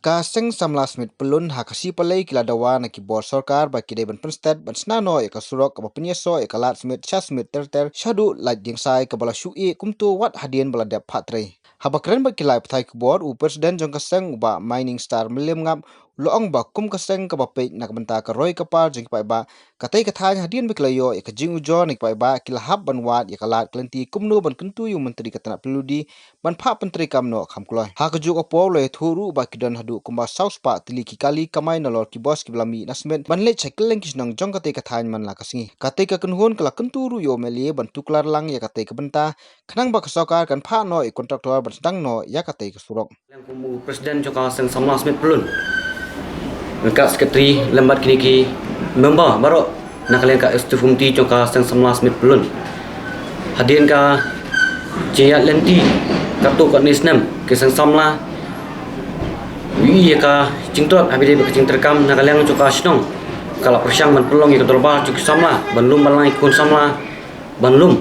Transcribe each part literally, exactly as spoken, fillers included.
Ka seng samla Smit Pyllun ha ka sngi Palei ki la dawa na ki bor sorkar ba ki dei ban pynstet ban shna noh ïa ka surok kaba pynïasoh ïa ka lad Smit sha Smit ter ter shaduh Laitumkhrah kaba la shu ïeh kumto wat hadien ba la dep phah trei. Haba kren bad ki lai pathai khubor, u president jong ka seng, u Bah Mining Star Mylliem Ngap, u la ong ba kum ka seng kaba peit na ka bynta ka roi ka par jong ki paidbah, katei ka thaiñ hadien ba ki la ïoh ïa ka jingujor na ki paidbah, ki la hap ban wad ïa ka lad ka lynti kumno ban kyntu ïa u Myntri ka tnat P W D ban phah pyntreikam noh kham kloi. Ha kajuh ka por u la ïathuh ruh ba ki don haduh kumba saw spah tylli ki kali kamai nalor ki bos kiba la mih na Smit ban leit sha kylleng ki shnong jong katei ka thaiñ man la ka sngi. Katei ka kynhun ka la kyntu ruh ïa u M L A ban tuklar lang ïa katei ka bynta khnang ba ka sorkar kan phah noh ïa u kontraktor ban sdang noh ïa katei ka surok. Leng kum u president jong ka seng samla Smit Pyllun, ka secretary lem bad kine ki member baroh na ka liang ka executive committee jong ka seng samla Smit Pyllun. Hadien ka jingïaid lynti katto katne snem, ki seng samla ïa ka jingtrot haba ïadei bad ka jingtreikam na ka liang jong ka shnong, ka la pyrshang ban pynlong ïa ka dorbar jong ki samla ban lum ban lang ïa ki khun samla, ban lum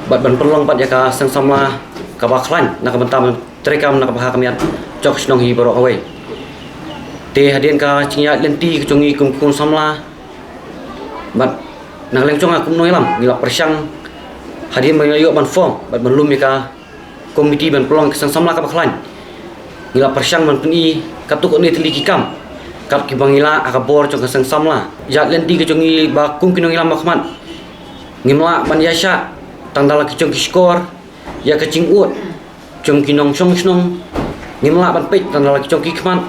bad ban pynlong pat ïa ka seng samla kaba khlaiñ na ka bynta ban treikam na ka bynta ka miat jong ka shnong hi baroh kawei. Te hadien ka jingïaid lynti ka jong ngi kum ki khun samla bad na ka liang jong nga kum u nongïalam, ngi la pyrshang hadien ba ngi la ïoh ban form bad ban lum ïa ka komiti ban pynlong ïa ka seng samla kaba khlaiñ, ngi la pyrshang ban pyni katto katne tylli ki kam kat kiba ngi lah ha ka bor jong ka seng samla. Ïaid lynti ka jong ngi ba kum ki nongïalam ba khmat, ngim lah ban ïaishah tang da la ki jong ki shkor ïa ka jingud jong ki nongshong shnong, ngim lah ban peit tang da la ki jong ki khmat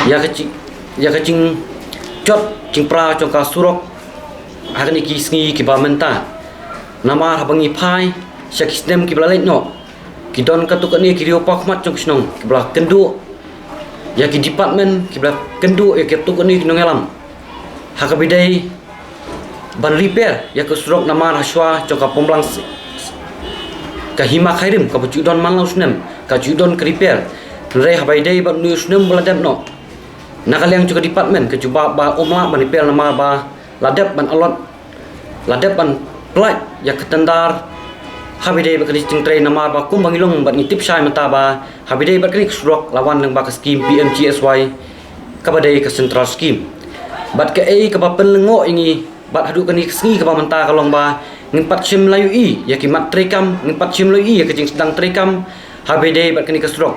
ïa ka jing, ïa ka jingjot jingpra jong ka surok ha kine ki sngi kiba mynta. Namar haba ngi phai sha ki snem kiba la leit noh, ki don katto katne ki riew paw khmat jong ka shnong kiba la kynduh ïa ki department, kiba la kynduh ïa katto katne ki nongïalam ha kaba ïadei ban repair ïa ka surok. Namar ha shuwa jong ka Pynblang s-, s-, ka Hima Khyrim kaba ju don man la u snem ka ju don ka repair. Hynrei haba ïadei bad une u snem ba la dep noh, na ka liang jong ka department ka jubab ba ym lah ban repair namar ba la dep ban allot, la dep ban pynlait ïa ka tender haba ïadei bad kane ka jingtrei. Namar ba kumba ngi long bad ngi tip shai mynta ba haba ïadei bad kane ka surok la wan lyngba ka skim P M G S Y kaba dei ka central scheme. Bad kaei kaba pynlyngngoh ïa ngi bad haduh kane ka sngi kaba mynta ka long ba ngim pat shym la ïohi ïa ki mat treikam, ngim pat shym la ïohi ïa ka jingsdang treikam haba ïadei bad kane ka surok.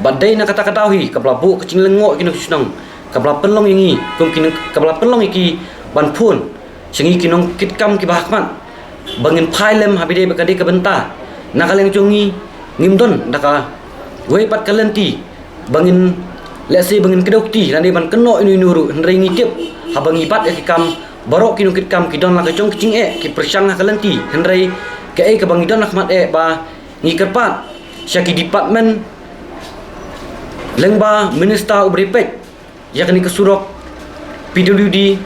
Bad dei na kata ka daw hi kaba la buh ka jinglyngngoh ïa ki nongshong shnong, kaba la pynlong ïa ngi kum ki nong, kaba la pynlong ïa ki ban phone sha ngi ki nongkitkam kiba ha khmat ba ngin phai lem haba ïadei bad kane ka bynta. Na ka liang jong ngi ngim don da kawei pat ka lynti ba ngin lehse ba ngin kdew kti lane ban kynnoh ïa uno uno ruh, hynrei ngi tip haba ngi bat ïa ki kam, baroh ki nongkitkam ki don la ka jong ka jingeh, ki pyrshang ha ka lynti. Hynrei kaei kaba ngi don ha khmat eh ba ngi kyrpad sha ki department lyngba minister uba ri peit ïa kane ka surok P W D,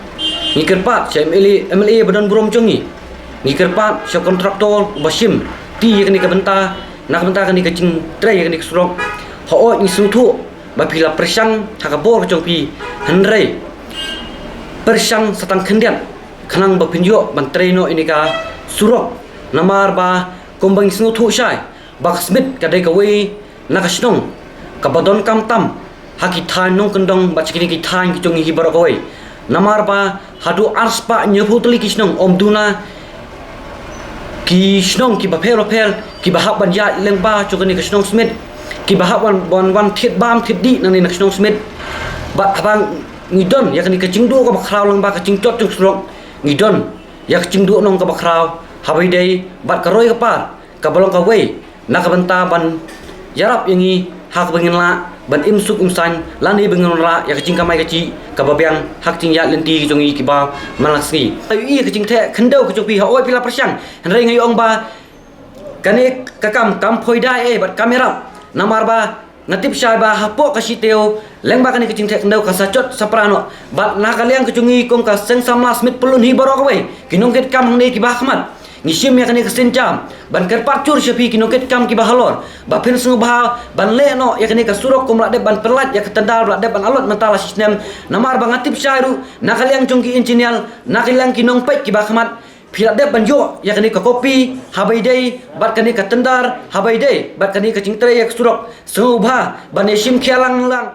ngi kyrpad sha M L A, M L A ba don burom jong ngi, ngi kyrpad sha kontraktor ba shim ti ïa kane ka bynta, na ka bynta kane ka jingtrei ïa kane ka surok. Hooid ngi sngewthuh ba phi la pyrshang ha ka bor jong phi, hynrei pyrshang sa tang khyndiat khnang ba phin ïoh ban trei noh ïa kane ka surok. Namar ba kumba ngi sngewthuh shai ba ka Smit ka dei kawei na ka shnong kaba donkam tam ha ki thaiñ nongkyndong bad sha kine ki thaiñ ki jong ngi hi baroh kawei. Namar ba haduh arspah hynñiewphew tylli ki shnong, ym duna ki shnong kiba pher bapher kiba hap ban ïaid lyngba jong kane ka shnong Smit, kiba hap ban wan, wan thied bam thied dih nangne na ka shnong Smit. Bad haba ngi don ïa kane ka jingduh kaba khraw lyngba ka jingjot jong surok, ngi don ïa ka jingduhnong kaba khraw haba ïadei bad ka roi ka par kaba long kawei na ka bynta ban ïarap ïa ngi ha kaba ngin lah ban im suk im saiñ lane ba ngin wanrah ïa ka jingkamai kajih kaba biang ha ka jingïaid lynti jong ngi kiba man la ka sngi. Ïa ka jingtheh khyndew ka jong phi, hooid phi la pyrshang, hynrei nga ong ba kane ka kam kam poi dei eh bad kam ïarap. Namar ba nga tip shai ba hapoh ka shiteng lyngba kane ka jingtheh khyndew ka sa jot sa pra noh. Bad na ka liang ka jong ngi kum ka seng samla Smit Pyllun hi baroh kawei, ki nongkitkam hangne kiba ha khmat, ngi shim ïa kane ka sienjam ban kyrpad jur sha phi ki nongkitkam kiba halor ba phin sngewbha ban leh noh ïa kane ka surok kum la dep ban pynlait ïa ka tender ba la dep ban allot mynta la shi snem. Namar ba nga tip shai ruh na ka liang jong ki engineer, na ka liang ki nongpeit kiba ha khmat, phi la dep ban ïoh ïa kane ka kopi haba ïadei bad kane ka tender, haba ïadei bad kane ka jingtrei ïa ka surok. Sngewbha ban ïa shim khia lang lang.